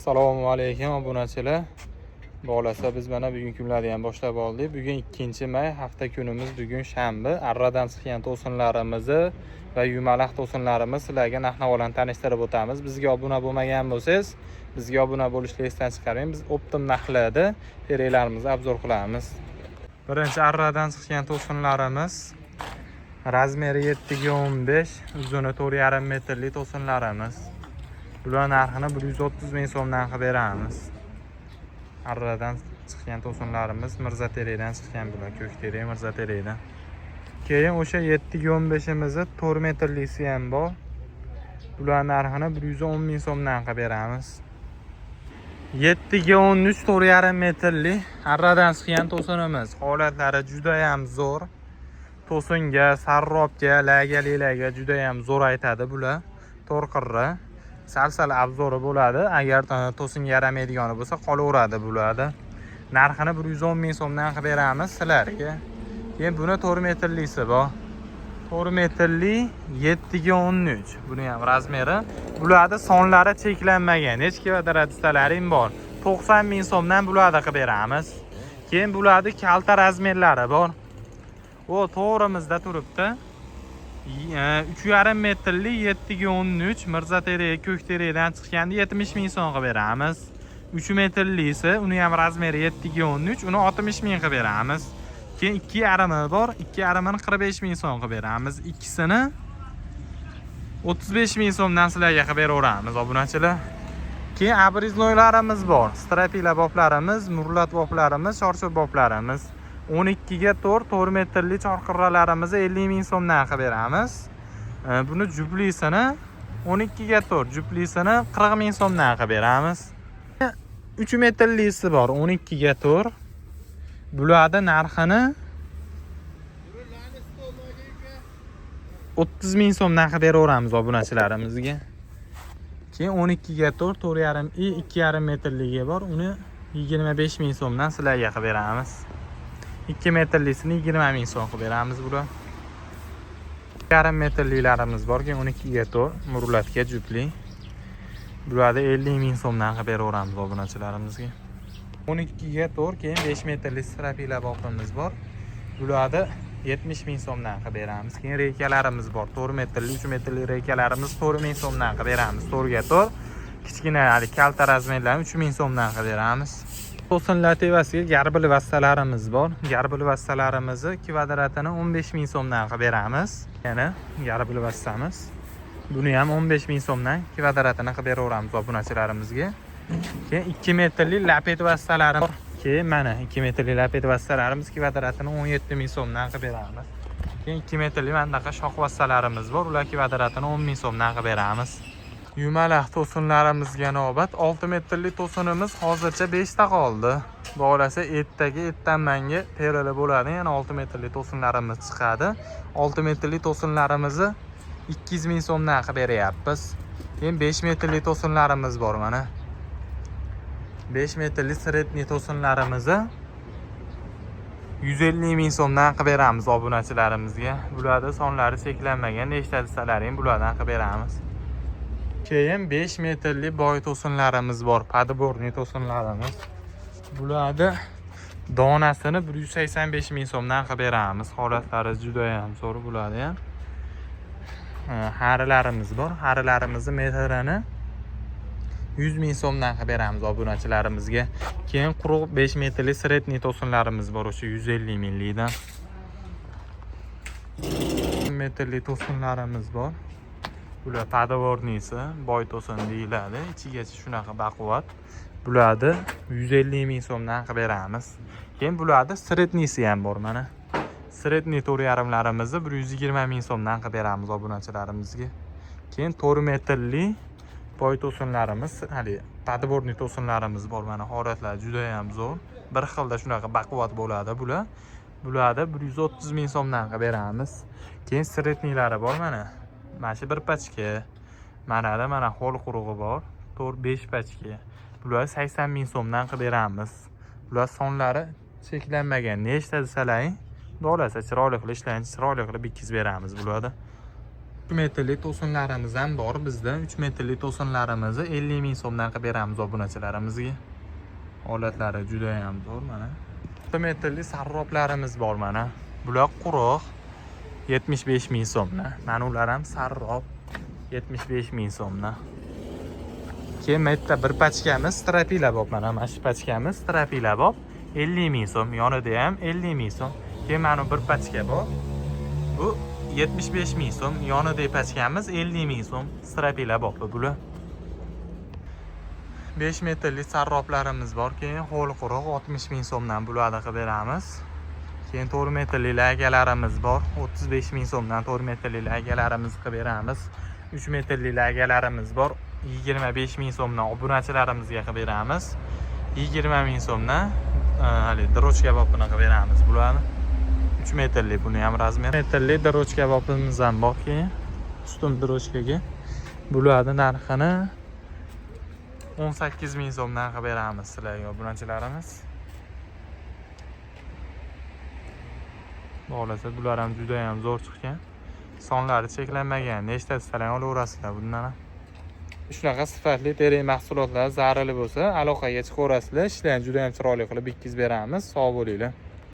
Assalomu alaykum, obunachilar. Bo'lasa, biz mana bugungi kunlarni ham boshlab oldik. Bugun 2-may, hafta kunimiz, bugun shanba. Arradan chiqqan to'sinlarimizni va yumalaq to'sinlarimiz sizlarga narx-navolarni tanishtirib o'tamiz. Bizga obuna bo'lmagan bo'lsangiz, bizga obuna bo'lishni esdan chiqarmang. Biz оптом narxlarda teraklarimizni обзор qilamiz. Birinchi arradan chiqqan to'sinlarimiz размер i 7 ga 15, uzuni 4,5 metrli to'sinlarimiz. Bular narxini 130 ming so'mdan qilib beramiz. Arradan chiqqan to'sinlarimiz, Mirzaterakdan chiqqan bular, Ko'kterak, Mirzaterakdan. Keyin o'sha 7 ga 15imizni 4 metrlisi ham bor. Bular narxini 110 ming so'mdan qilib beramiz. 7 ga 13, 4,5 metrli arradan chiqqan to'sinimiz. Holatlari juda ham zo'r. To'singa, sarrobga, lagalilarga juda ham zo'r aytadi bular. To'rqirra. Sal-sal обзор i bo'ladi. Agar to'singa yaramaydigani bo'lsa, qolaveradi bularda. Narxini 110 ming so'mdan qilib beramiz sizlarga. Keyin buni 4 metrlisi bor. 4 metrli 7 ga 13. Buni ham размер i. Bularda sonlari cheklanmagan. Necha kvadrat desalaring bor. 90 ming so'mdan bularda qilib beramiz. Keyin bularda kalta размер lari bor. O to'g'rimizda turibdi. 3,5 metrli 7 ga 13, Mirzaterak, Ko'kterakdan chiqqanda 70 ming so'm qilib beramiz. 3 metrlisi, uni ham размер i 7 ga 13, uni 60 ming qilib beramiz. Keyin 2,5 bor, 2,5ini 45 ming so'm qilib beramiz. Ikkisini 35 ming so'mdan sizlarga qilib beraveramiz, obunachilar. Keyin обрезной larimiz bor. Стропила boblarimiz, murlat boblarimiz, chorcho'p boblarimiz. 12 ga 4, 4 metrli chorqirralarimizni 50 ming so'mdan qilib beramiz. Buni juplisini, 12 ga 4 juplisini 40 ming so'mdan qilib beramiz. 3 metrlisi bor, 12 ga 4. Bularni narxini 30 ming so'mdan qilib beraveramiz obunachilarimizga. Keyin 12 ga 4, 4,5 и 2,5 metrligi bor, uni 25 ming so'mdan sizlarga qilib beramiz. 2 metrlisini 20 ming so'm qilib beramiz bular. Yarim metrlilarimiz bor, keyin 12 ga 4 murlatga jupli. Bularni 50 ming so'mdan qilib beraveramiz obunachilarimizga. 12 ga 4, keyin 5 metrli стропила bopimiz bor. Bularni 70 ming so'mdan qilib beramiz. Keyin reykalarimiz bor. 4 metrli, 3 metrli reykalarimiz 4 ming so'mdan qilib beramiz. 4 ga 4. Kichkina hali kalta размер larni 3 ming so'mdan qilib beramiz. To'sinlar tevasiga garbil vassalarimiz bor. Garbil vassalarimizni kvadratini 15 ming so'mdan qilib beramiz. Yana garbil vassamiz. Buni ham 15 ming so'mdan kvadratini qilib beraveramiz obunachilarimizga. Keyin 2 metrli lapet vassalari bor. Keyin mana 2 metrli lapet vassalarimiz kvadratini 17 ming so'mdan qilib beramiz. Keyin 2 metrli mana bunaqa shox vassalarimiz bor. Ular kvadratini 10 ming so'mdan qilib beramiz. Yumalaq to'sinlarimizga navbat. 6 metrli to'sinimiz hozircha 5 ta qoldi. Bo'lasa, ertaga ertanmanga terili bo'ladi. Yana 6 metrli to'sinlarimiz chiqadi. 6 metrli to'sinlarimizni 200 ming so'mdan qilib beryapmiz. Keyin 5 metrli to'sinlarimiz bor mana. 5 metrli средний to'sinlarimizni 150 ming so'mdan qilib beramiz obunachilarimizga. Bularda sonlari cheklanmagan, nechta desalaring bulardan qilib beramiz. Keyin 5 metrli boy to'sinlarimiz bor, подборный to'sinlarimiz. Bularni donasini 185 ming so'mdan qilib beramiz. Holatlari juda ham zo'r bularni ham. Harilarimiz bor. Harilarimizni metrini 100 ming so'mdan qilib beramiz obunachilarimizga. Keyin quruq 5 metrli средний to'sinlarimiz bor, o'sha 150 minglikdan. Metrli to'sinlarimiz bor. Bular подборный si, boy to'sin deyiladi. Ichigacha shunaqa baquvvat. Bularni 150 ming so'mdan qilib beramiz. Keyin bularni средний si ham bor mana. Средний 4,5larimizni 120 ming so'mdan qilib beramiz obunachilarimizga. Keyin 4 metrli boy to'sinlarimiz, hali подборный to'sinlarimiz bor mana, holatlar juda ham zo'r. Bir xilda shunaqa baquvvat bo'ladi bular. Bularni 130 ming so'mdan qilib beramiz. Keyin средний lari bor mana. Mana shu bir пачка. Manada mana ho'l qurug'i bor. 4-5 пачка. Bular 80 ming so'mdan qilib beramiz. Bular sonlari cheklanmagan. Nechta desalaring, xohlasa chiroyli qilib ishlaydi, chiroyli qilib bitkazib beramiz bularda. 3 metrli to'sinlarimiz ham bor bizda. 3 metrli to'sinlarimizni 50 ming so'mdan qilib beramiz obunachilarimizga. Holatlari juda ham zo'r mana. 6 metrli sarroblarimiz bor mana. Bular quruq 75 ming so'mdan. Mana ular ham sarrob 75 ming so'mdan. Keyin bitta bir pachkamiz стропила bor mana. Mana shu pachkamiz стропила bor 50 ming so'm. Yonida ham 50 ming so'm. Keyin mana bir pachka bor. Bu 75 ming so'm. Yonidagi pachkamiz 50 ming so'm. Стропила bor bular. 5 metrli sarroblarimiz bor. Keyin ho'l quruq 60 ming so'mdan bularni qilib beramiz. Keyin 4 metrli lagalarimiz bor. 35 ming so'mdan 4 metrli lagalarimizni qilib beramiz. 3 metrli lagalarimiz bor. 25 ming so'mdan obunachilarimizga qilib beramiz. 20 ming so'mdan haligi дрочка bopini qilib beramiz bularni. 3 metrli buni ham размер. Metrli дрочка bopimiz ham bor keyin. Ustun дрочка ga. Bularni narxini 18 ming so'mdan qilib beramiz sizlarga, obunachilarimiz. Xohlasa bular ham juda ham zo'r chiqqan. Sonlari cheklanmagan. Nechta istalang olaverasizlar bundan ham. Shunaqa sifatli teri mahsulotlar zararli bo'lsa, aloqaga chiqaverasizlar. Ishlarni juda ham chiroyli qilib bitkazib beramiz. Sog' bo'linglar.